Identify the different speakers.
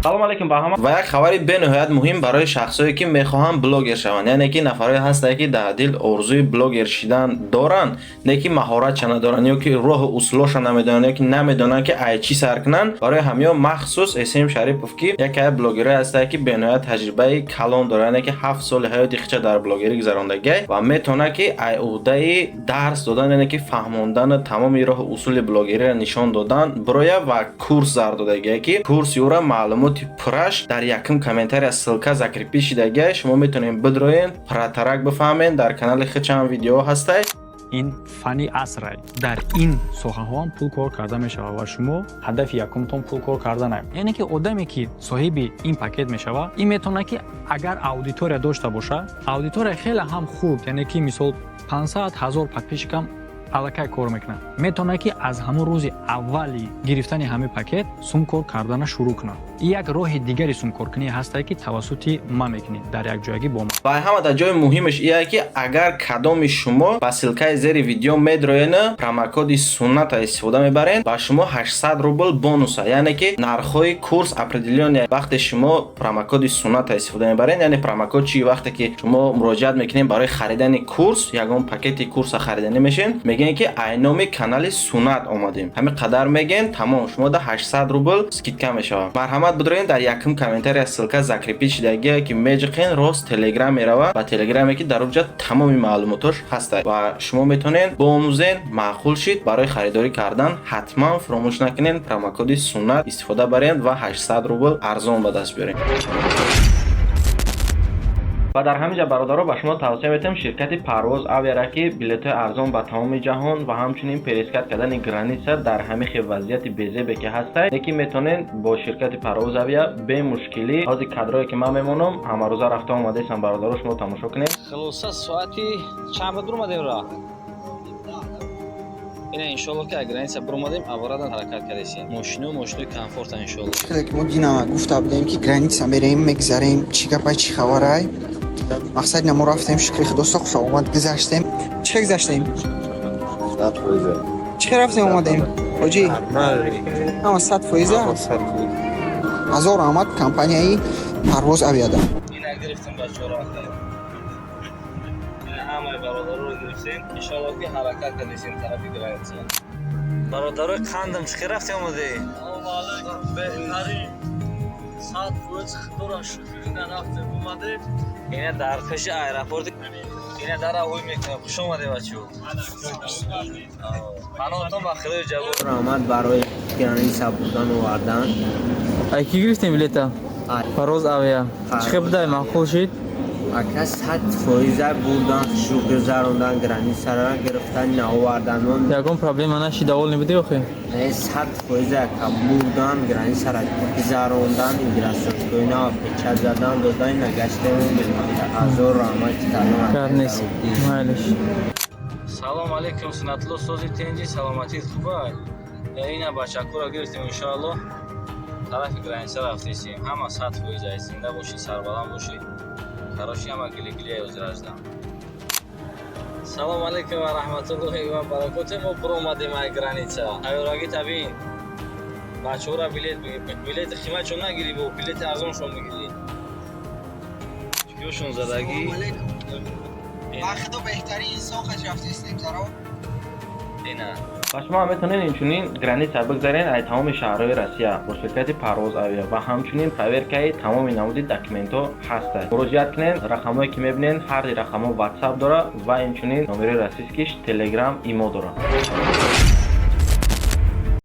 Speaker 1: Салом алейкум ба ҳама.
Speaker 2: Ва як хабари бениҳоят муҳим барои шахсое, ки мехоҳанд блогер шаванд, яъне ки нафарое ҳастанд, ки дар дил орзуи блогер шидан доранд, не ки маҳоратша надоранд ё ки роҳу усулоша намедонанд ё ки намедонанд, ки ай чӣ сар кунанд. Барои ҳамиё махсус СМ Шарипов, ки яке аз блогерое ҳастанд, ки бениҳоят таҷрибаи калон дорад, яъне ки 7 соли ҳаёти худша дар блогерӣ гузарондагиай ва метавонад, ки ай уҳдаи дарс додан, яъне ки фаҳмондану тамоми роҳу усули блогериро нишон додан бироя ва курс зар додагиай, ки курси ӯра маълумоти пурраш дар якум комментария ссылка закрепить шидагиай. Шумо метавонед бидроен, пурратарак бифаҳмед. Дар канали худшам видео ҳастай.
Speaker 3: Ин фани асрай, дар ин соҳаҳо ҳам пул кор карда мешавад ва шумо ҳадафи якумтон пул кор карданае. Яъне ки одаме, ки соҳиби ин пакет мешавад, ин метавонад, ки агар аудитория дошта боша, аудитория хеле ҳам хурд, яъне ки мисол 500 ҳазор подписчикам аллакай кор мекунад, метавонад, ки аз ҳамон рӯзи аввали гирифтани ҳамин пакет сум кор кардана шурӯъ кунад. Ин як роҳи дигари сумкоркунӣ ҳастае, ки тавассути ман мекунед дар якҷоягӣ бо ман.
Speaker 2: Ва ҳама дар ҷои муҳимаш ие, ки агар кадоми шумо ба ссылкаи зери видео медроена, промокоди Сунната истифода мебаред, ба шумо 800 рубл бонуса, яъне ки нархҳои курс определённый. Вақте шумо промокоди Сунната истифода мебаред, яъне промокод чи? Вақте ки шумо муроҷиат мекунед барои харидани курс, ягон пакети курса хариданӣ мешен, мегӯен, ки айноми канали Суннат омадем, ҳамин қадар мегӯен, тамом, шумо да 800 рубл скидка мешавад. Марҳамат, бидроен, дар якум комментария ссылка закрепить шидагие, ки меҷиқен, рост Телеграм мерава, ба Телеграме, ки дар онҷа тамоми маълумотош ҳастад ва шумо метавонед боомӯзен. Маъқул шид, барои харидорӣ кардан ҳатман фуромӯш накунед, промокоди Суннат истифода баред ва 800 рубл арзон ба даст биёред. Ва дар ҳамин ҷа, бародаро, ба шумо тавсия метиҳам ширкати Парвоз Авиара, ки билетҳои арзон ба тамоми ҷаҳон ва ҳамчунин пересекать кардани граница дар ҳамин хел вазъияти безебе ки ҳастай, лекин метавонед бо ширкати Парвоз Авиа бемушкилӣ. Ҳозир кадрое, ки ман мемонам, ҳамарӯза рафта омадаистам. Бародаро, шумо тамошо кунед.
Speaker 4: Хулоса, соати чанд ба дуромадем ра? Ина, иншолло, ки аз граница биромадем, обратно ҳаракат кардесем. Мошино, мошинои комфорта, иншолло.
Speaker 5: Хеле ки мо дина гуфта будем, ки граница мерем, мегзарем, чӣ гапай, чӣ хабарай. Мақсад ина, мо рафтем, шукри Худо, соқ саломат гузаштем. Чӣ хел гузаштем? Чӣ хел рафтем, омадем, ҳоҷӣ? Ҳама 100%. Ҳазор раҳмат компанияи Парвоз Авиада.
Speaker 4: Ина, гирифтем бачаҳоро, ина ҳамаи бародароро гирифтем. Иншолло, ки ҳаракат кардесем тарафи граница. Бародарои қандам, чӣ хел рафтем, омадем?
Speaker 6: Беҳтарин, 100%, Худоро шукр, ина рафтем, омадем.
Speaker 4: Ина дар пеши аэропорт, ина дара ҳуй мекунем. Хуш омадем, бачаҳо, паноҳтон ба Худои ҷаббор.
Speaker 7: Раҳмат барои граница бурдан, овардан.
Speaker 8: Ай ки гирифтем билета? Парвоз Авиа. Чӣ хел будай, маъқул шид?
Speaker 7: Ака, 100% бурдан, хушу гузарондан, границара гирифтан, наовардан.
Speaker 8: Ягон проблема нашид, аввал небуди охе?
Speaker 7: Не, 100%, ака, бурдан, границара гузарондан, иммиграционкоина печать задан, додан, нагаштем. Ҳазор раҳмат.
Speaker 8: Гап нест, майлиш.
Speaker 4: Салом алейкум, Сунатулло, сози, тинҷи, саломатит хубай? Ина бачакуро гирифтем, иншоалло, тарафи граница рафтесем. Ҳама 100% ай, зинда бошӣ, сарбаланд бошӣ. Хороши, ҳама гилигилия озираждам. Салом алейкум ва раҳматуллоҳи ва баракоту. Мо биромадем ай граница. Тайёрагӣ табин, бачаҳора билет, билети қиматшон нагирӣ, бо билети арзоншон мегирӣ. Чикёшон задагӣ.
Speaker 5: Ба Худо, беҳтарин инсон хач рафтестем заро.
Speaker 4: Ина.
Speaker 2: Ва шумо ҳам метавонед инчунин граница бигзарен ай тамоми шаҳрҳои Россия бо ширкати Парвоз Авиа ва ҳамчунин проверкаи тамоми намуди документҳо ҳастад. Муроҷиат кунед, рақамҳое, ки мебинед, ҳарди рақамҳо WhatsApp дорад ва инчунин номери российскиш, Телеграм, Имо дорад.